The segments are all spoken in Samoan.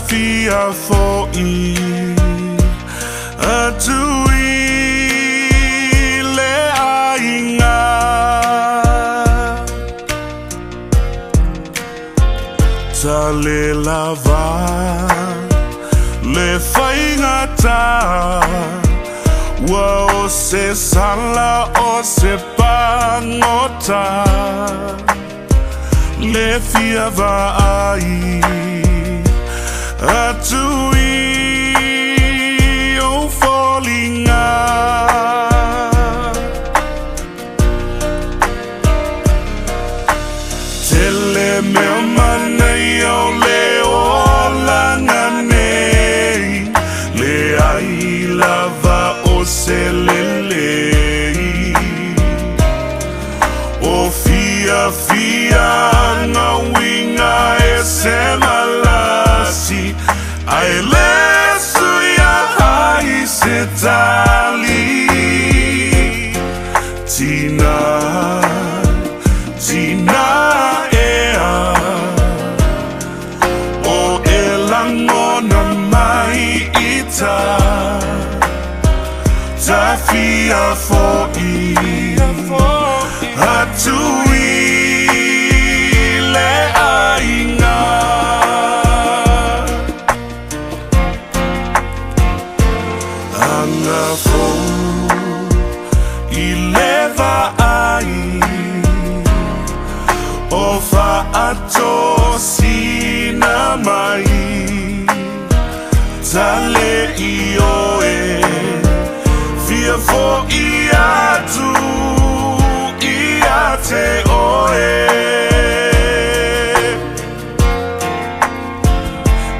Tafia fo'i atu i le aiga. Tale lava le faigata, ua o se sala o se pagota, le fia vaai atu i ou foliga. Tele mea manaia o le olaga nei, leai lava o se lelei. O fiafiaga uiga e se malasi, ae le suia ai se tali. Tina, tina ea, o e lagona mai i ta, tafia fo'i atu i le aiga. Aga fou i le vaai, o faatosina mai, tale i oe, fia fo'i atu ia te oe.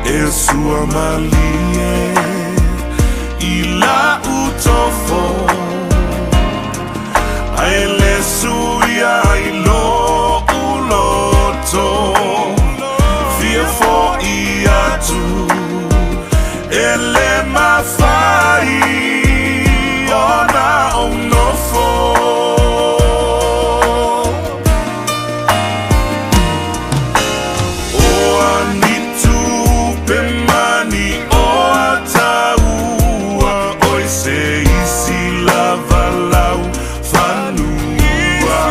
E sua malie i lau tofo, ae le suia i lo'u loto, fia fo'i atu e le mafai ona ou nofo. O a ni tupe mani o a taua, oi se isi lava lau fanua.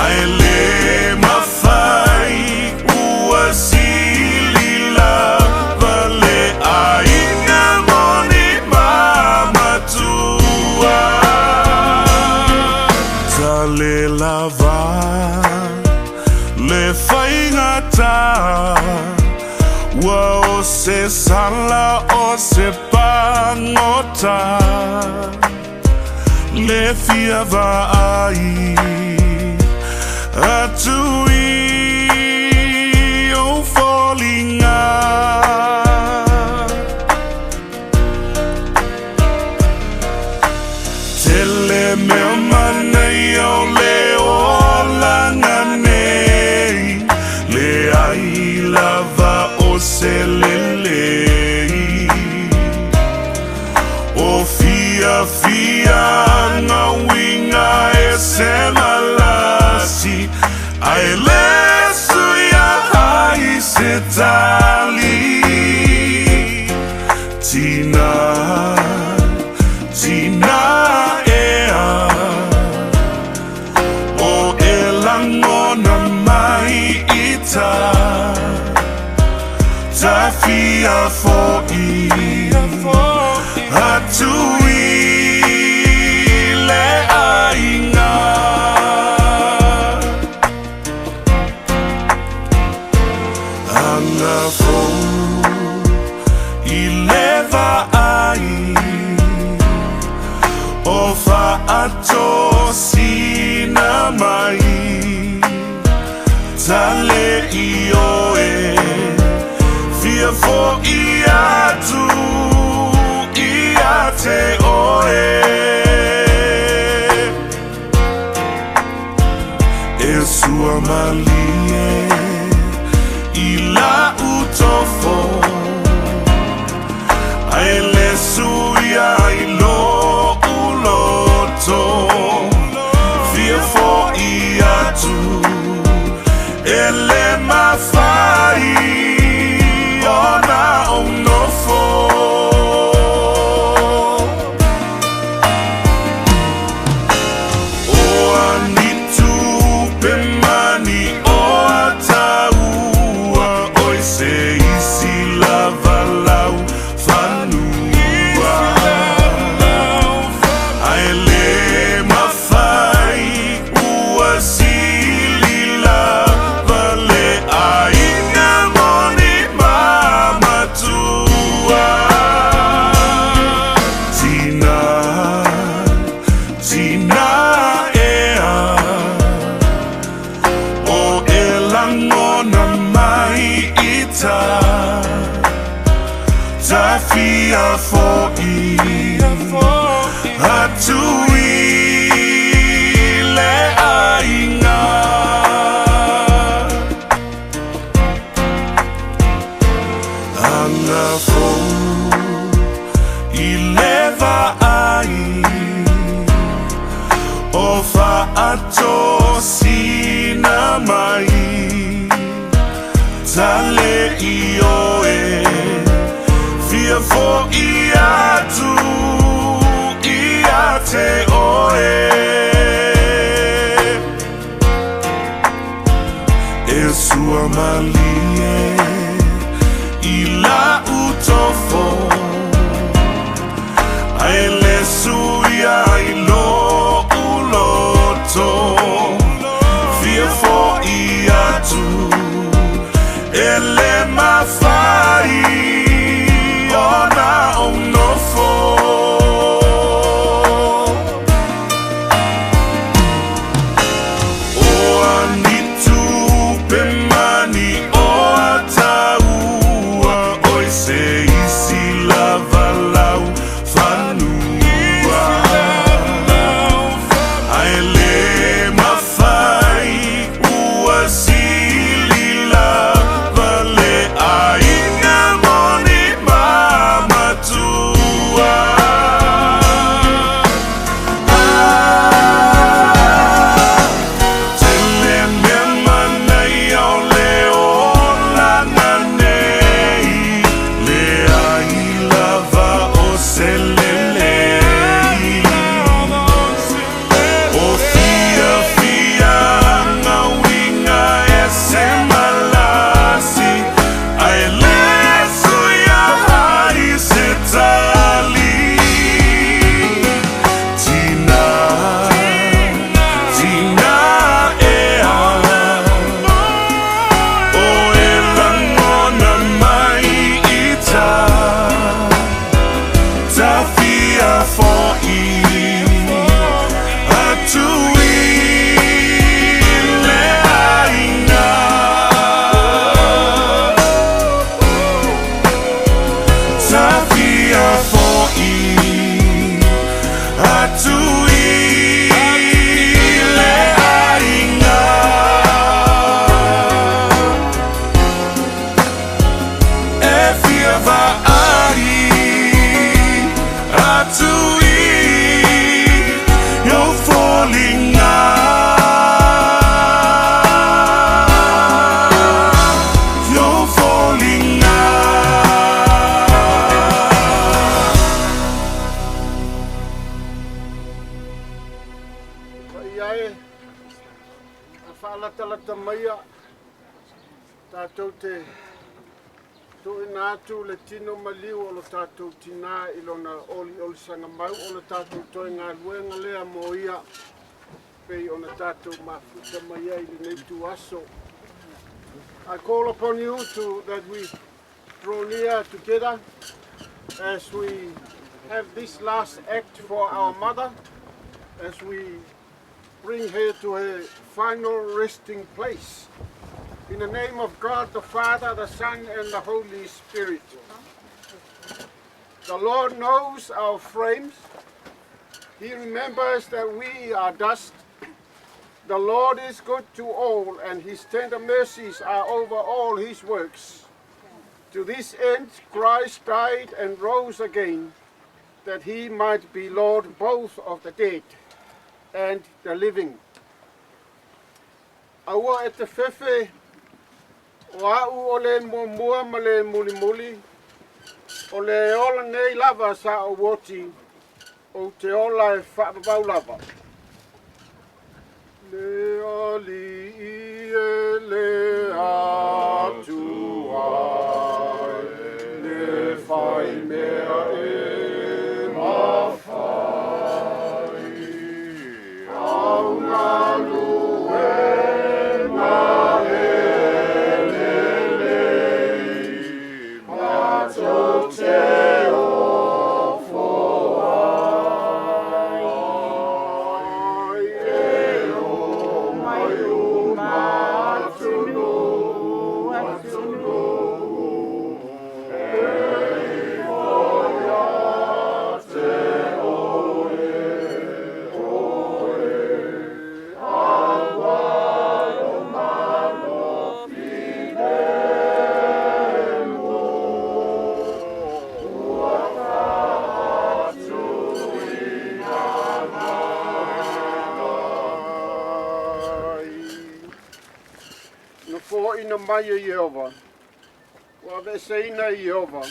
Ae le mafai ua sili lava le aiga moni ma matua. Tale lava le faigata, ua o se sala o se pagota, le fia vaai atu i ou foliga. Tele mea manaia o le olaga nei, leai lava o se lelei. O fiafiaga uiga e se malasi, ae le suia ai se tali. Tina, tina ea, o e lagona mai i ta, tafia fo'i atu i le aiga. Aga fou i le vaai, o faatosina mai, tale i oe, fia fo'i atu ia te oe. E sua malie i lau tofo, ae le suia i lo'u loto, fia fo'i atu e le mafai. fo'i atu i le aiga. Aga fou i le vaai o faatosina mai tale i oe fia fo'i atu ia te oe. E sua malie i lau tofo ae le suia i lo'u loto fia fo'i atu e le mafai ona ou nofo. O a ni tupe mani o a taua oi se isi lava lau fanua ae le mafai ua sili lava le aiga moni ma matua. Tele mea manaia o le olaga nei leai lava o se lelei o fiafiaga uiga ese malasi ae le suia ai se tali. Tina, tina ea o e lagona mai i ta ta fia fo'i atu i le aiga. Ta fia fo'i atu i le aiga. E fia vaai atu i ou foliga. I ou foliga. Paia e, a faalatalata maia tatou te tuuina atu le tino maliu o lo tatou tinā i lona oliolisaga mau o le tatou toe galuega lea mo ia pei ona tatou mafuta mai ai lenei ituaso. I call upon you to that we draw near together as we have this last act for our mother, as we bring her to her final resting place. In the name of God the Father, the Son, and the Holy Spirit. The Lord knows our frames. He remembers that we are dust. The Lord is good to all, and his tender mercies are over all his works. To this end, Christ died and rose again, that he might be Lord both of the dead and the living. Aua e te fefe o au o le muamua ma le mulimuli, o le ola nei lava sa ou oti, ou te ola e faavavau lava. Le Alii e le Atua e le fai mea e mafai au galuega e lelei matou te ofo ai e o mai uma atunuu. foiina mai e Ieova, ua aveeseina e Ieova,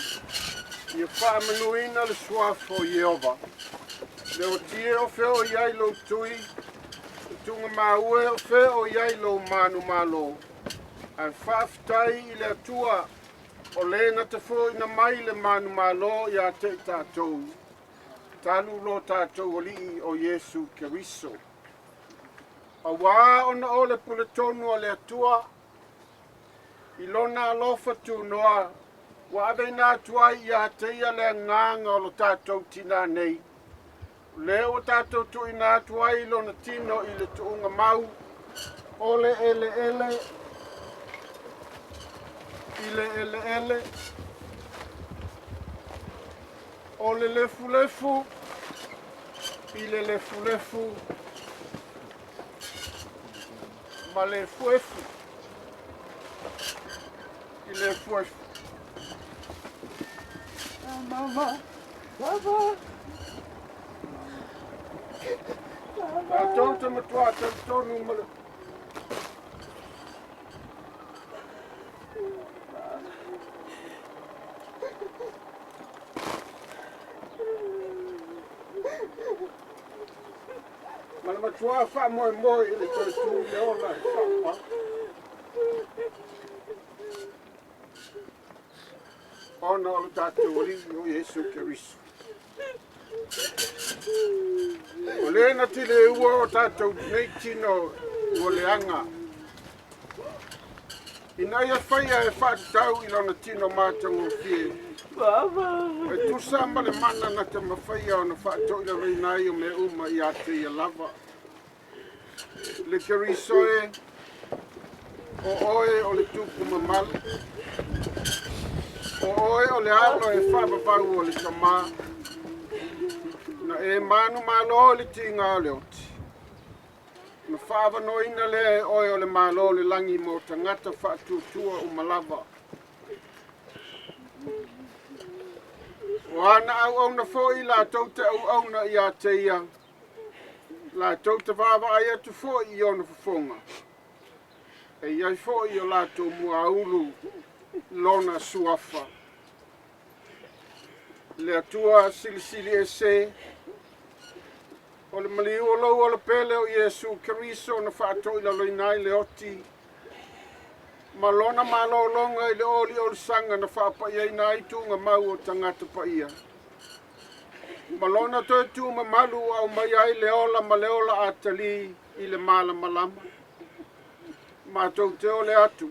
ia faamanuina le suafa o Ieova. Le otie o fea o i ai lou tui, le tugamaue o fea o i ai lou manumalo, ae faafetai i le Atua o lē na te foiina mai le manumalo iā te i tatou, talu lo tatou Alii o Iesu Keriso. Auā ona o le puletonu a le Atua i lona alofa tunoa ua aveina atu ai iā te ia le agaga o lo tatou tinā nei, o lea ua tatou tuuina atu ai lona tino i le tuuga mau o le eleele i le eleele, o le lefulefu i le lefulefu ma le efuefu i le efuefu. Mama, Papa. Tatou te matuā talitonu ma le Ma le matuā faamoemoe i le toe tu i le ola e faapau. Ona o le tatou Alii o Iesu Keriso. O lē na tileua o tatou nei tino ua leaga, ina ia faia e faatatau i lona tino matagofie, e tusa ma le mana na te mafaia ona faatoilaloina ai o mea uma iā te ia lava. Le Keriso e, o oe o le tupu mamalu, o oe o le alo e faavavau o le Tamā, na e manumalo i le tiga o le oti, ona faaavanoaina lea e oe o le Malo o le lagi mo tagata faatuatua uma lava. O ana auauna foi latou te auauna iā te ia, latou te vaavaai atu foi i ona fofoga, e i ai foi i o latou muaulu lona suafa. Le Atua Silisili Ese, o le maliu o lou ola pele o Iesu Keriso na faatoilaloina ai le oti, ma lona malologa i le oliolisaga na faapaiaina ai tuugamau o tagata paia, ma lona toe tuumamalu ua aumaia ai le ola ma le ola atalī i le malamalama. Matou te ole atu,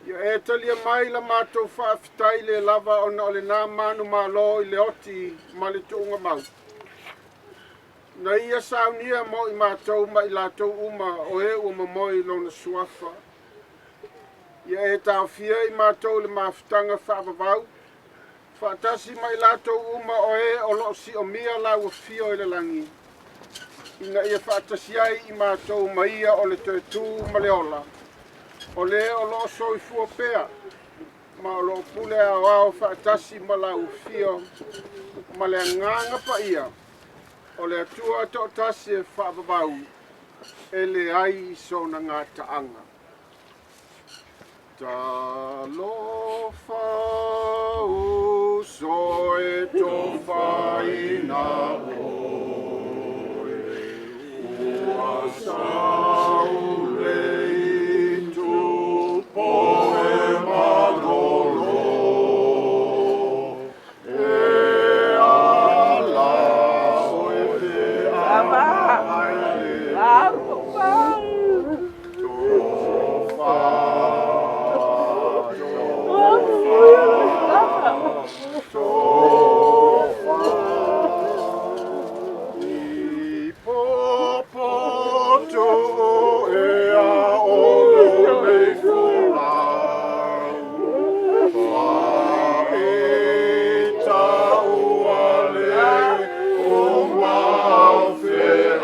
ia e talia mai la matou faafetai le lava ona o lenā manumalo i le oti ma le tuugamau. Na ia saunia mo i matou ma i latou uma o e ua momoe i lona suafa. Ia e taofia i matou i le mafutaga faavavau, faatasi ma i latou uma o e o lo o siomia lau afio i le lagi, ina ia faatasi ai i matou ma ia o le toe tu ma le ola, o le o lo o soifua pea, ma o lo o pule aoao faatasi ma lau afio ma le Agaga Paia o le Atua toatasi e faavavau, e leai sona gataaga. Talofa uso e tofaina oe, ua saule i tupo e malolo, e ala oe feagai le tofa, tofa, tofa. I popoto ea o lou nei folau, faaitaua le uma o feau.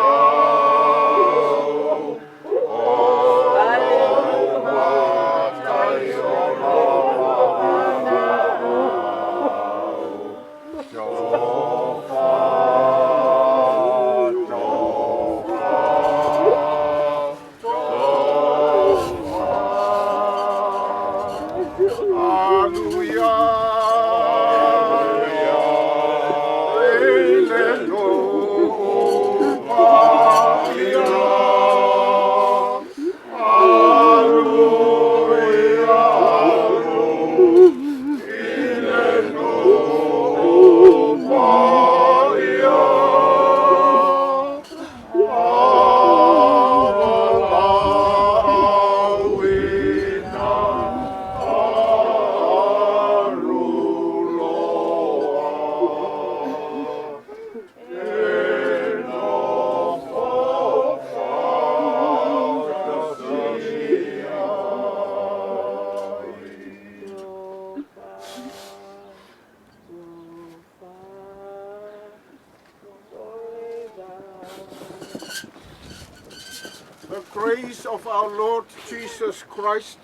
The grace of our Lord Jesus Christ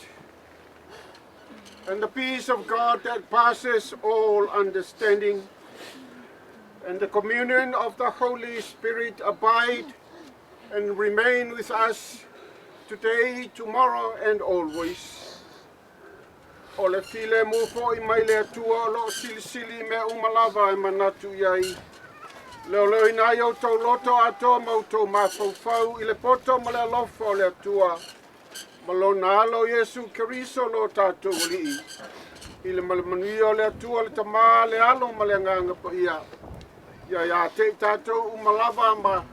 and the peace of God that passes all understanding and the communion of the Holy Spirit abide and remain with us today, tomorrow, and always. O le filemu foʻi mai le Atua o loo silisili i mea uma lava e manatu i ai. Leoleoina ai outou loto atoa ma outou mafaufau i le poto ma le alofa o le Atua ma lona alo Iesu Keriso lo tatou Alii. I le malamanuia o le Atua le Tamā, le Alo ma le Agaga Paia. Ia ia te i tatou uma lava ma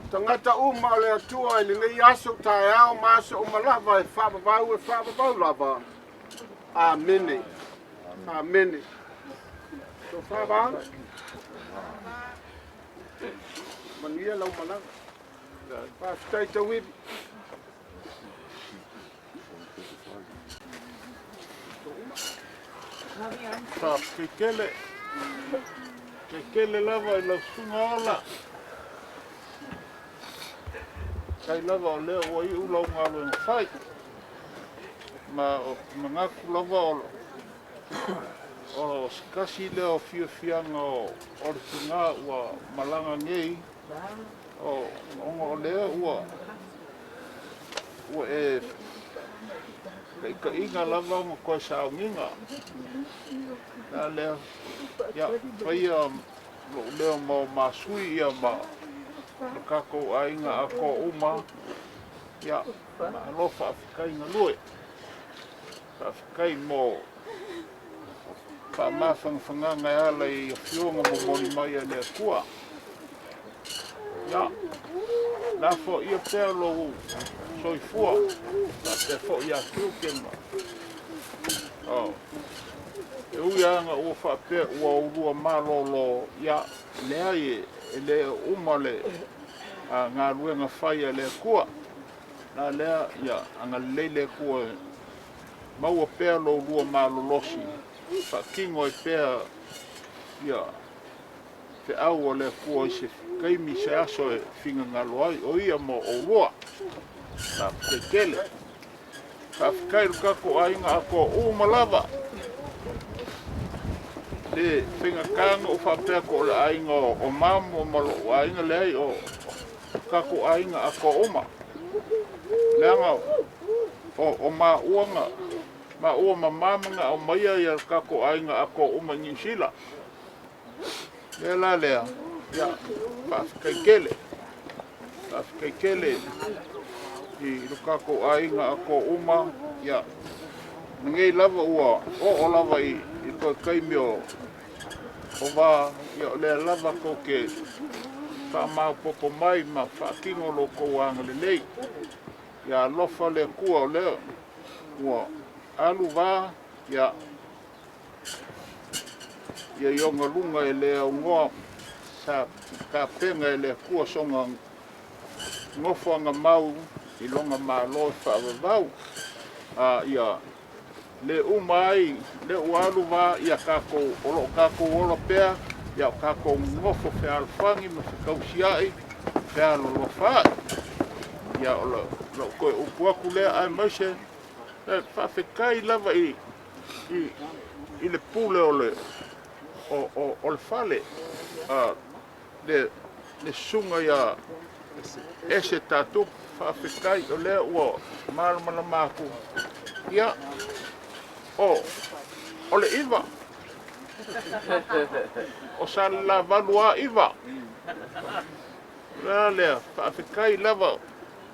tagata uma o le Atua i lenei aso taeao ma aso uma lava e faavavau e faavavau lava. Amene. Amene. Tofa va. Manuia lau malaga. Faafetai tauivi. Faafetai tele. Faafetai tele lava i lau susuga Ola. Faafetai lava o lea ua iu lau galuega fai. Ma ou te manatu lava o se tasi lea o fiafiaga o le tina ua malaga nei, ona o lea ua ua e taitaiina lava ona toe sauniga. O le a lea, ia, faia lou leo ma o ma sui ia ma lo tatou aiga atoa uma, ia, malo faafetai galue. Faafetai mo faamafanafanaga e ala i afioga momoli mai a le Atua. Ia, lafoaia pea lou soifua, faapea foi ia tiute ma... Oh. E ui lava ina ua faapea ua ulua malolo, ia, leai e le uma le galuega fai a le Atua. La lea, ia, agalelei le Atua e maua pea lo ulua malolosi, faatino ai pea ia feau a le Atua i se taimi se aso e finagalo ai o ia ma oulua. Faafetai tele. Faafetai i lo tatou aiga atoa uma lava. Le faigata ona ou faapea atu o le aiga o Mamo ma lou aiga, leai, o tatou aiga atoa uma. Leaga o maua na maua ma mama na aumaia ia le tatou aiga atoa uma i Niu Sila. Lea la lea, ia, faafetai tele. Faafetai tele i lo tatou aiga atoa uma, ia, lenei lava ua oo lava i toe taimi o va, ia, o lea lava tou te faamaopoopo mai ma faatino lo outou agalelei. Ia alofa le Atua o lea ua alu va, ia, ia i ona luga e le aunoa sa tapena e le Atua sona nofoaga mau i lona Malo e faavavau. A ia le uma ai lea ua alu va, ia tatou o lo o tatou ola pea, ia o tatou nofo fealofani ma fetausiai, fealolofa ai. Ia o lou toe upu atu lea, aemaise faafetai lava i i le pule o le o le fale, le susuga ia Ese Tatupu. Faafetai o lea ua malamalama atu. Ia, o le 9, o Salelavalu a 9. O le a lea, faafetai lava,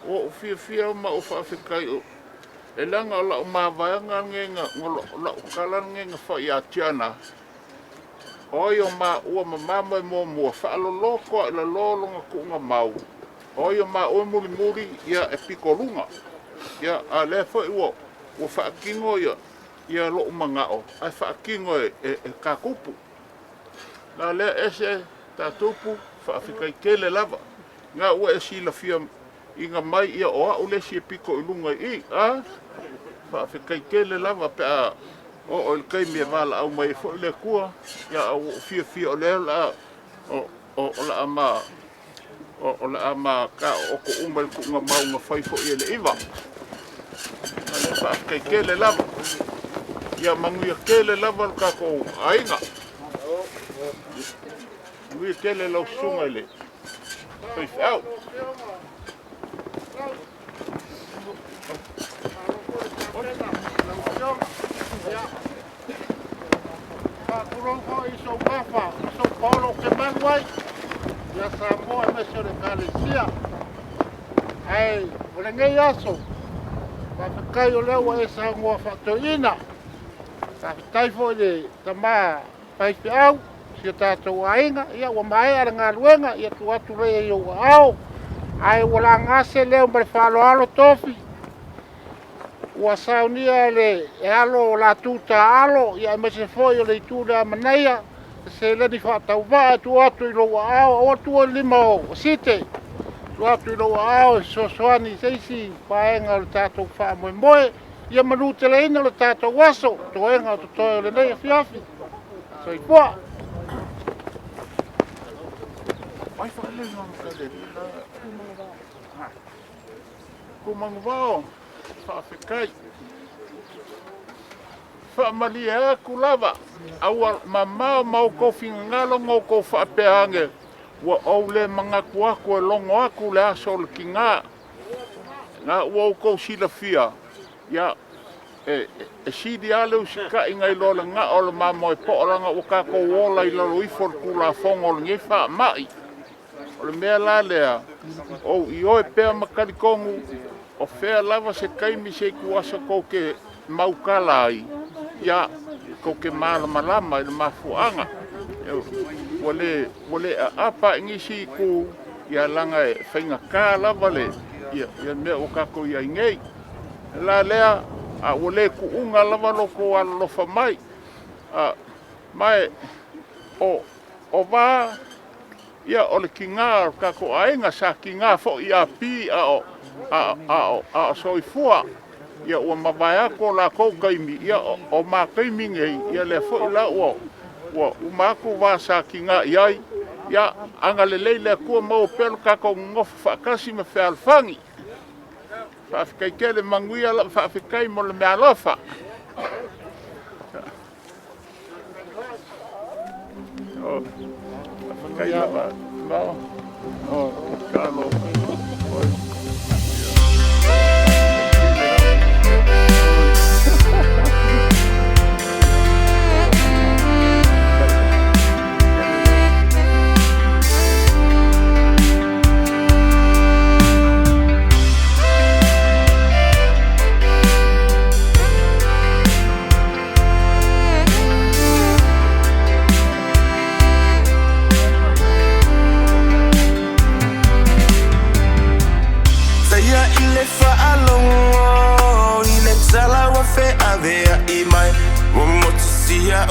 ua ou fiafia ma ou faafetai, e leaga o lau mavaega lenei, lau tala lenei na fai ia Tiana, o ai o maua ma mama e muamua, faaloloto i lalo lona tuuga mau, o ai o maua e mulimuli, ia e pitoluga. Ia, a lea foi ua faatino ia lou manao, ae faatino e Tatupu. La lea Ese Tatupu, faafetai tele lava. Nga ua e silafia ina mai ia o au le isi e pito i luga i i, a? Faafetai tele lava pe a oo i le taimi e valaau mai ai foi le Atua, ia a ua ou fiafia o lea o le a ma O le a ma taoto uma i le tuugamau na fai foi e le 9. A lea faafetai tele lava. Ia manuia tele lava le tatou aiga. Manuia tele lau susuga i le faifeau. Faatulou foi i sou gafa ma sou paolo ou te malu ai ia Samoa aemaise o le Ekalesia. Ae o lenei aso, faafetai o lea ua e saunoa faatoeaina. Faafetai foi i le tama faifeau, si o tatou aiga, ia ua maea le galuega, ia tuu atu lea i ou aao. Ae ua laga se leo ma le faaaloalo Tofi, ua saunia e le alo o latou taalo, ia aemaise foi o le itu lea Manaia, se seleni faatauvaa e tuu atu i lou aao, aua le tuua i le lima o Site, tuu atu i lou aao e fesoasoani i se isi vaega o le tatou faamoemoe. Ia manuteleina le tatou aso, toega o totoe o lenei afiafi. Soifua. Ai faalele na tali Tumanguvao, faafetai. Faamalie atu lava, aua mamao ma outou finagalo ma outou faapea ane, ua ou le manatu atu e logo atu le aso o le tina. Na ua outou silafia, ia, e sili lava le usitai nai lo le gao o le mamoe po'o leaga ua tatou ola i lalo ifo o le Tulafono o lenei faamai. O le mea la lea, ou ioe pea ma talitonu, o fea lava se taimi se ituaso tou te mautala ai, ia, tou te malamalama i le mafuaaga. Ua le aapa i nisi itu, ia leaga e faigata lava le ia mea ua tatou i ai nei. La lea, a ua le tuuga lava lo outou alolofa mai. Ma o va, ia o le tiga o le tatou aiga, sa tiga foi ia Pi a o soifua. Ia ua mavae atu o latou taimi, ia o ma taimi nei, ia lea foi la ua uma atu va sa tiga i ai. Ia agalelei le Atua maua pea lo tatou nonofo faatasi ma fealofani. Faafetai tele manuia lava, faafetai mo le meaalofa. Faafetai lava. O, talo.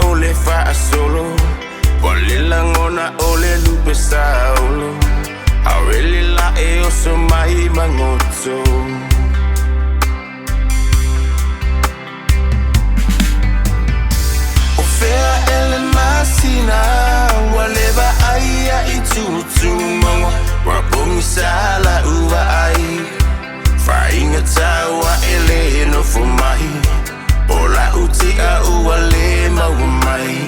O le faasolo Walela ngona o le lupe saolo Awele la e oso mai mangoto O fea ele masina Waleva aia i tutu mangwa Wapongi sala ua ai Whainga taua ele no fo mai O la utia ua le maua mai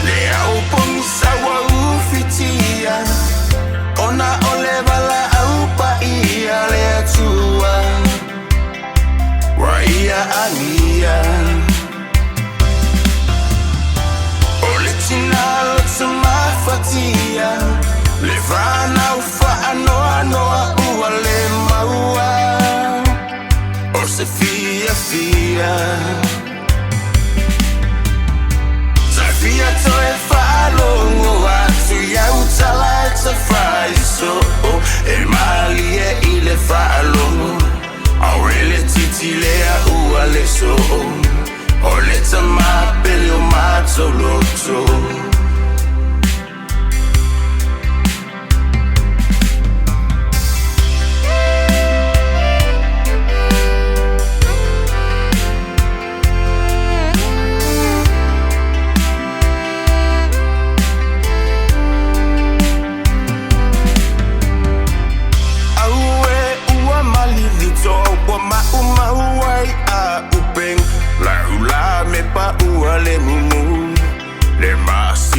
Le au pongisa wa ufitia Ona ole vala au pa ia le atua Wa ia ania O le tina loto mafatia Le whanau whaanoa noa ua le maua O se fia fia Ta fia toe whaalongo atu iau tala e ta whaiso E mali e i le whaalongo Aurele titi lea ua le so O le tamapele o matoloto.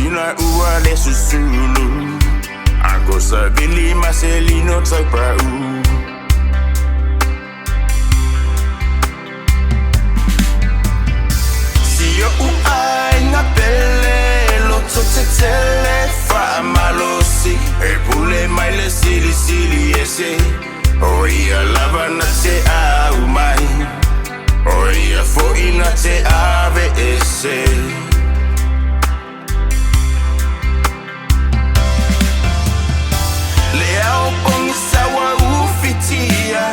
masina ua le susulu. Ako savili maselino taupau. Si o uai pele loto tetele faamalosi. E pule mai le silisili ese. O ia lava na te au mai. O ia fo'i na te ave ese. Le ao pogisa ua ufitia.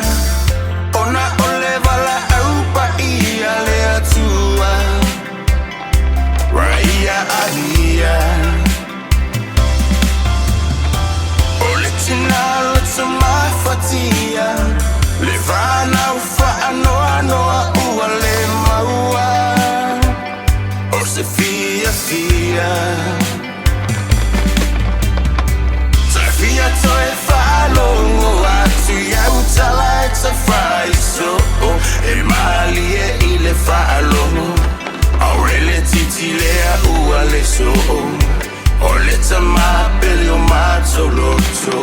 Ona o le valaau paia le Atua. Wa ia avia. O le tina loto mafatia. Le vanau faanoanoa ua le maua. O se fiafia. Tafia toe faalogo atu iau tala e tafaiso'o. E malie i le faalogo. Aurele titilea ua le so'o. O le tamapele o matoloto.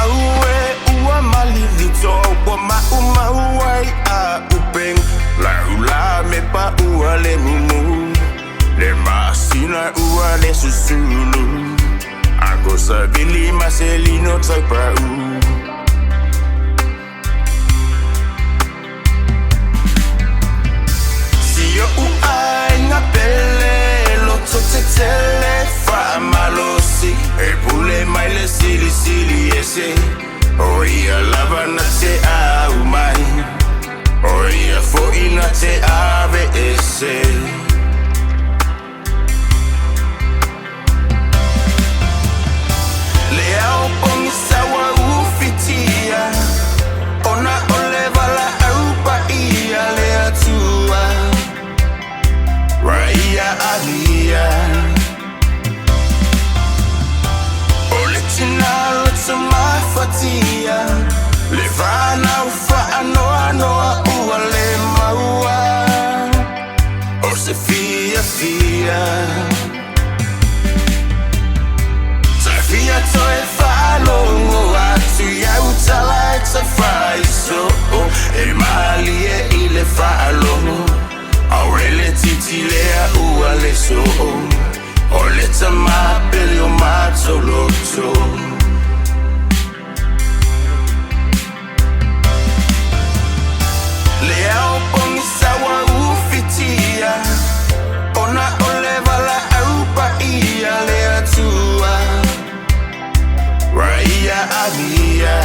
Aue ua malilito ua maumau ai a upeng. Laula me pa ua le mumu. Le masina ua le susulu. Ako savili maselino taupau. Si o uai pele loto tetele faamalosi. E pule mai le silisili ese. O ia lava na te au mai. O ia fo'i na te ave ese. Le ao pogisa ua ufitia. Ona o le valaau paia le Atua. Wa ia avia. O le tina loto mafatia. Le vanau faanoanoa ua le maua. O se fiafia. Tafia toe faalogo atu iau tala e tafaiso'o. E malie i le faalogo. Aurele titilea ua le so'o. O le tamapele o matoloto. Le ao pogisa ua ufitia. Ona o le valaau paia le Atua. Wa ia avia.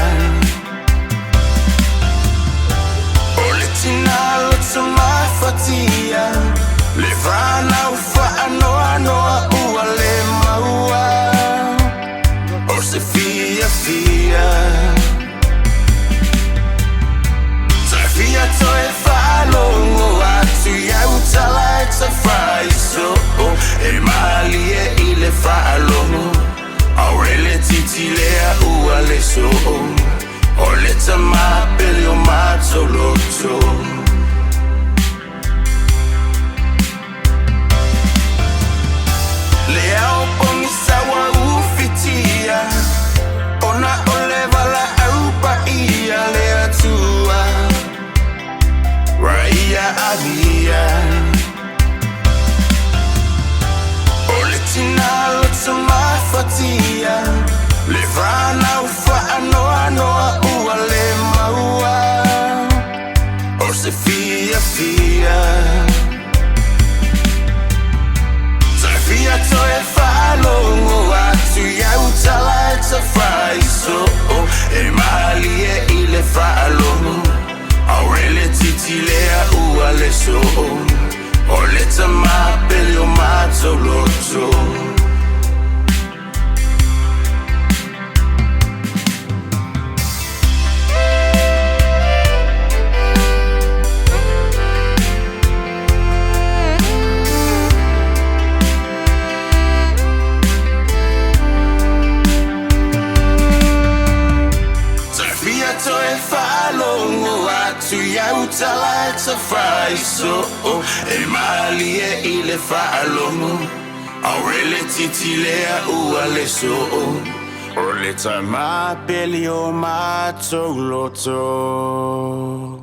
O le tina loto mafatia. Le vanau faanoanoa ua le maua. O se fiafia. Tafia toe faalogo atu iau tala e tafaiso'o. E malie i le faalogo. Aurele titilea ua le so'o. O le tamapele o matoloto. Le ao pogisa ua ufitia. Ona o le valaau paia le Atua. Wa ia avia. O le tina loto mafatia. Le vanau faanoanoa ua le maua. O se fiafia. Tafia toe faalogo atu iau tala e tafaiso'o. E malie i le faalogo. Aurele titilea ua le so'o. O le tamapele o matoloto. taumafai soo E malie i le faalogo Aue le titi lea ua le soo O le tama pele o matou loto.